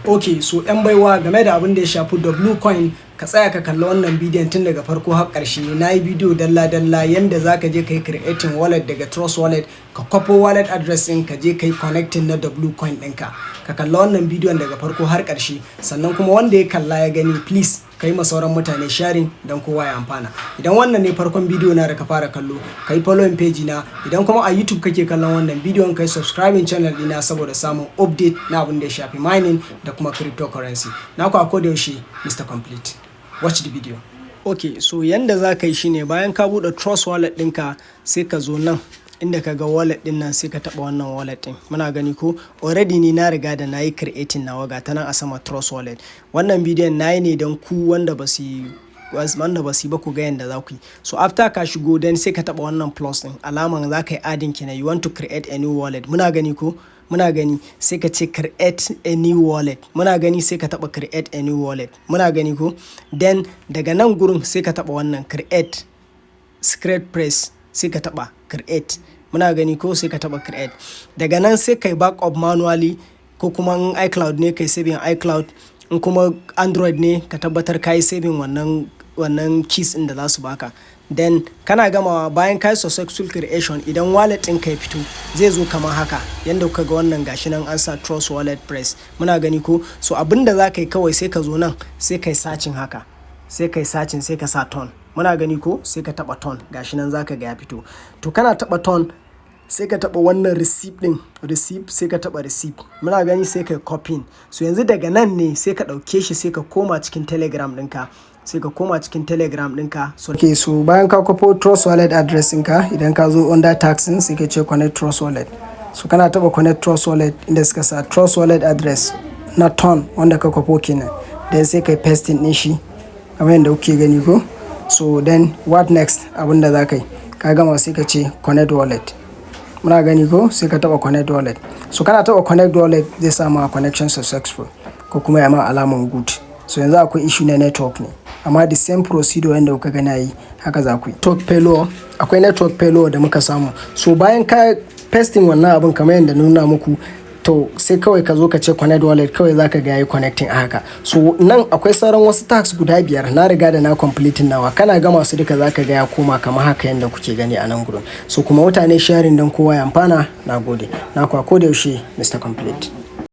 Ok, so yan baiwa, game da abin da ya shafi W coin, ka tsaya ka kalli wannan bidiyon tun daga farko har ƙarshe. Na yi bidiyo dalla-dalla yanda za ka je ka yi creating wallet daga Trust Wallet, ka kwafo wallet address ɗin, ka je ka yi connecting na W coin ɗinka. Ka kalla wannan bidiyon daga farko har ƙarshe. Sannan kuma wanda ya kalla ya gani, please ka yi ma sauran mutane sharing don kowa ya amfana. Idan wannan ne farkon bidiyo na da ka fara kallo, ka yi following page na. Idan kuma a YouTube kake kallon wannan bidiyon, ka yi subscribing channel ɗina saboda samun update na abin da ya shafi mining da kuma cryptocurrency. Na ku a koda yaushe, Mr. Complete. Watch the video. Ok, so yanda za ka yi shine, bayan ka buɗe Trust Wallet ɗinka, sai ka zo nan inda ka ga wallet ɗin nan, sai ka taɓa wannan wallet ɗin. Muna gani ko? Already ni na riga da na yi creating nawa, ga ta nan a sama, Trust Wallet. Wannan bidiyon na yi ne don ku wanda ba su yi ba, ku ga yanda za ku yi. So after ka shigo, then sai ka taɓa wannan plus ɗin, alaman za ka yi adding kenan, you want to create a new wallet. Muna gani ko? Muna gani? Sai ka ce "create a new wallet". Muna gani? Sai ka taɓa "create a new wallet". Muna gani ko? Then daga nan gurin sai ka taɓa wannan "create secret phrase", sai ka taɓa "create". Muna gani ko? Sai ka taɓa "create". Daga nan sai kai back up manually, ko kuma in iCloud ne, kai saving iCloud. In kuma Android ne, ka tabbatar ka yi saving wannan keys ɗin da za su baka. Then kana gamawa, bayan ka yi successful creation, idan wallet ɗin ka ya fito, zai zo kamar haka yanda kuka ga wannan. Gashi nan an sa Trust Wallet phrase. Muna gani ko? So abin da za ka yi kawai, sai ka zo nan, sai kai searching haka, sai kai searching, sai ka sa TON. Muna gani ko? Sai ka taɓa TON. Gashi nan za ka ga ya fito. To kana taɓa TON, sai ka taɓa wannan receipt ɗin, receipt, sai ka taɓa receipt. Muna gani? Sai ka copying. So yanzu daga nan ne sai ka ɗauke shi, sai ka koma cikin Telegram ɗinka, sai ka koma cikin Telegram ɗinka. So Ok, so bayan ka kwafo Trust Wallet address ɗinka, idan ka zo under task ɗin, sai ka ce "connect Trust Wallet". So kana taɓa "connect Trust Wallet", inda suka sa Trust Wallet address na TON wanda ka kwafo kenan, then sai kai pasting ɗin shi kamar yadda kuke gani ko? So then what next? Abin da za ka yi, ka gama, sai ka ce "connect wallet". Muna gani ko? Sai ka taɓa "connect wallet". So kana taɓa "connect wallet", zai sa ma "connection successful" ko kuma ya ma alaman "good". So yanzu akwai issue na network ne, amma the same procedure yanda kuka ga na yi, haka za ku yi. Network failure, akwai network failure da muka samu. So bayan ka pasting wannan abin kamar yadda nuna muku, to sai kawai ka zo ka ce "connect wallet". Kawai zaka ga yayi connecting a haka. So nan akwai sauran wasu tasks guda biyar, na riga da na completing nawa. Kana gama su duka, zaka ga ya koma kamar haka yanda kuke gani a nan gurin. So kuma mutane sharing don kowa ya amfana. Na gode, na kwa ko da yaushe, Mr. Complete.